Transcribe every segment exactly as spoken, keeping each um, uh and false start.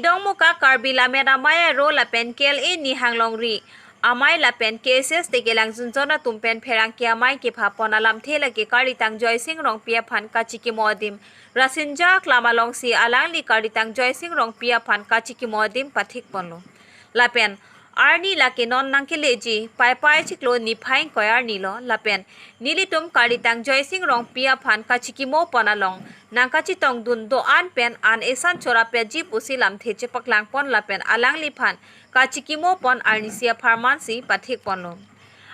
Dongmukak Karbi Lammet Amei Aro lapen K L A Nihang Longri Amei lapen K S S Tekelangjun Zone atum pen pherangke amei kepha pon alamthe lake Karlitang Joysing Rongpi aphan kachikimo adim Rasinja Aklam alongsi alangli Karlitang Joysing Rongpi aphan kachikimo adim pathik ponlo. Lapen arni lake non nangkeleji Paipai chiklo niphai ingkoi arni lo lapen nelitum Karlitang Joysing Rongpi aphan kachikimo pon along nangkachetongdun do-an pen an esan chorapetji pusi lamthe chepaklang pon lapen alangliphan kachikimo pon arnisi apharmansi pathik ponlo.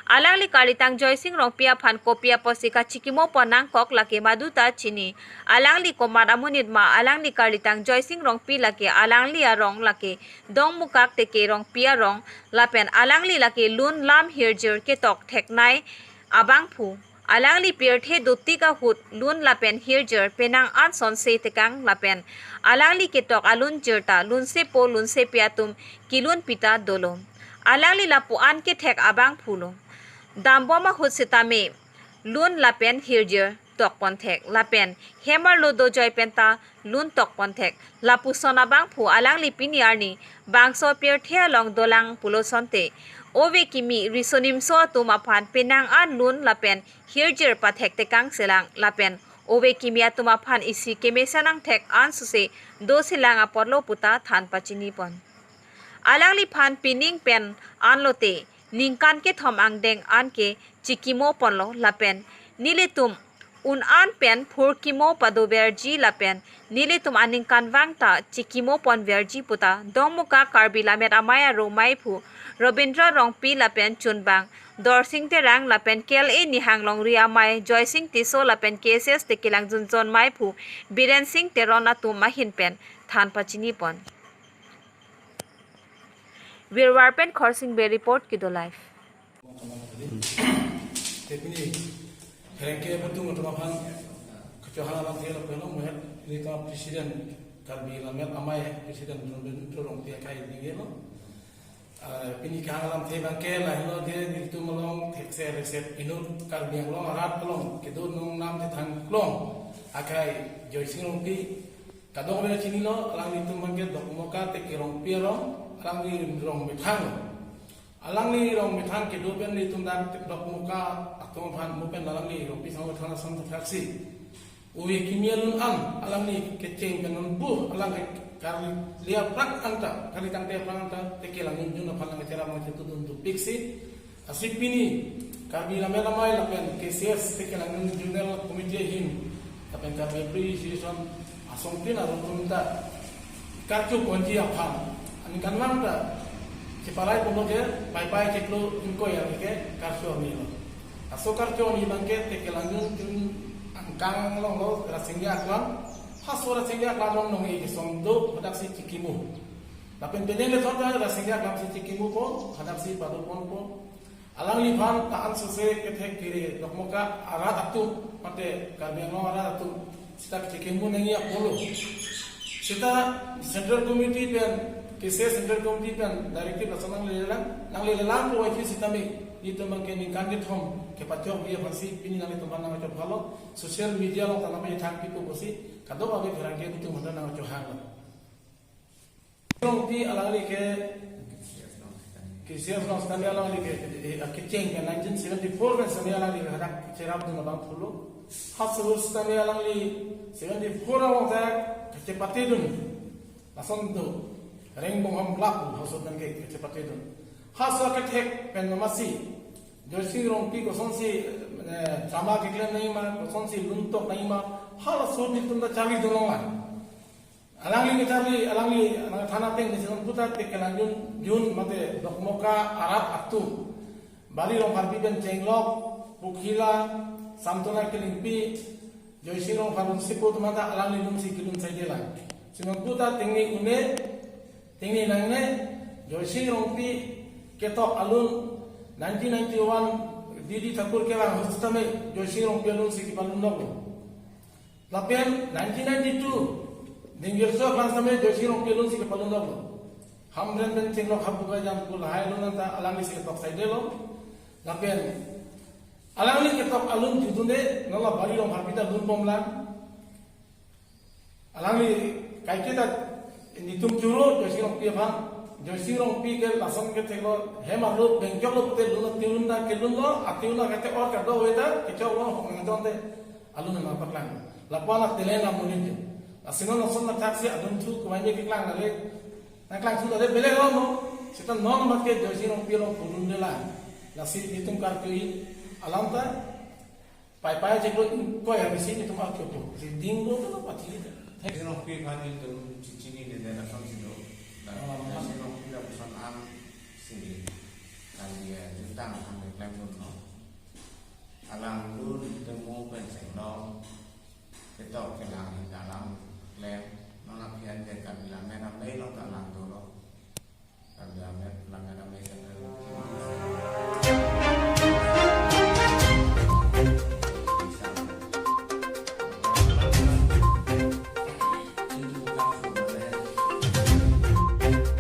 Alangli Karlitang Joysing Rongpi aphan kopi apotsi kachikimo pon nangkok lake maduta chini. Alangli komat amonit ma, alangli Karlitang Joysing Rongpi lake alangli arong lake Dongmukak Teke Rongpi arong lapen alangli lake lun lam hirjir ketok theknei abangphu. Alangli pirthe dotik ahut lun lapen hirjir penang an sonse tekang lapen alangli ketok alun jirta lunsepo lunsepi atum kelun pita dolo. Alangli lapu-an kethek abangphulo. Dambom ahut sitame lun lapen hirjir tok ponthek lapen hem arlo dojoi penta lun tok ponthek. Lapuson abangphu alangli pini arni bangso pirthe along dolang pulo sonte, ove kimi riso nimso atum aphan penang an lun lapen hirjir pathek tekang selang lapen ove kimi atum aphan isi kemesen angthek an suse do selang apotlo puta than pachini pon. Alangliphan pining pen anlote ningkan kethom angdeng anke chikimo ponlo lapen nelitum un an pen phurkimo padoverji lapen nelitum aningkanvang ta chikimo ponverji puta Dongmukak Karbi Lammet Amei Aro meiphu Robindra Rongpi lapen chunbang Dorsing Terang lapen K L A Nihang Longri Amei Joysing Tisso lapen K S S Tekelangjun Zone meiphu Biren Sing Teron atum ahin pen than pachini pon. Wirwar pen Khorsing Bey report, Kido Live. Te pini pherangke atum atum aphan kachohang alamthe lo peno muhet ni ta president Karbi Lammet Amei president Robindra Rongpi akai dingelo. Ah, pini kahang alamthe abangke lahelo de nelitum along thekser reset inut Karbi Anglong arat along kedo nong nam te thang klong akai Joysing Rongpi kadokave chinilo, alanglitum abangke Dokmoka Teke Rongpi arong, alangli rong methang. Alangli rong methang kedo pen nelitum dak Dokmoka atum aphan mo pen alangli Rongpi Sangho Thana Sam thaksi. Ove kimi alun an, alangli kecheng pen non bu, alang ke Karli aphrang anta, Karli tangte aphrang anta, Tekelangjun aphan lang cherap nangchetudun dopiksi. Lasi pini Karbi Lammet Amei lapen K C S Tekelangjun Zonal Committee ahin lapen Karbi Appreciation Association arat atum ta karcho ponji aphan aningkanvang ta chepalai ponlo ke Paipai chiklo ingkoi arni ke karcho arni lo. Laso karcho arni abangke Tekelangjun angkang along lo Rasingja Aklam, haso Rasingja Aklam along nong-e kesong do hadaksi chikimo. Lapen penang le thot Rasingja Aklam si chikimo po, hadaksi pado ponpo. Alangliphan ta an sose kethek kere Dokmoka arat atum mate Karbi Anglong arat atum seta kechikimo nangji apotlo. Seta Central Committee pen, K C S Central Committee pen directive lason nanglelelang, nanglelelang po aiki sitame nelitum abangke ningkan kethom kepachokji aphansi pini nanglitum aphan nangchok phalo, social media along ta nangpethang pipo pusi kadokave pherangke atum aphan nangchohanglo. Rongpi alangli ke, K C S along sitame alangli ke, eh, kecheng ke nineteen seventy-four pen sitame alangli ke hadak cherapdun abangphulo. Haso sitame alangli seventy-four along ta kachepatedun. Lason do, Rengbonghom Club haso pen ke kachepatedun. Haso kethek pen mamasi Joysing Rongpi kosonsi, eh, drama keklem nangji ma, kosonsi lun tok nangji ma, halaso nelitum ta charlidun longlang. Alangli kecharli, alangli, alangli thana ateng kecharli puta Tekelangjun, Jun mate Dokmoka arat atum. Bali Rongpharpi pen Chenglok, Pukhila, Samtona Kelingpi, Joysing Rongphar lunsepo atum ta alangli lunsi kelun saidelang. Sinon puta tengne une, tengne nangne, Joysing Rongpi ketok alun nineteen ninety-one D D Thakur kevang ahut sitame Joysing Rongpi alunsi kepalun doklo. Lapen nineteen ninety-two, Dingirso Aklam sitame Joysing Rongpi alunsi kepalun doklo. Hamren pen Chenglok Hapuka Jangkul lahai alun anta alanglisi ketok saidelo. Lapen alangli ketok alun judune nala Bali Rongpharpi ta lunbomlang. Alangli kaiketa Netum choro Joysing Rongpi aphan, Joysing Rongpi ke lason ke theklo, hem arlo bengkoklo pute lunlo, tiun ta kelunlo, atiun ta kete or kado veta, kechoklo hong nangjonte, alun nangpaklang. Lapu-an atele na munin je. Lasi non lason na thaksi adun thu kumai me keklang nale. Nangklang thu nale bele lo no. Seta non mat ke Joysing Rongpi along pudun de la. Lasi netum karkui alam ta pai pai cheklo, koi habisi netum akyo po. Si ding do to pati. Joysing Rongpi aphan netum chichinine lason si do. Oh. Joysing Rongpi lapuson an si kali ya jutang ang klem dun no.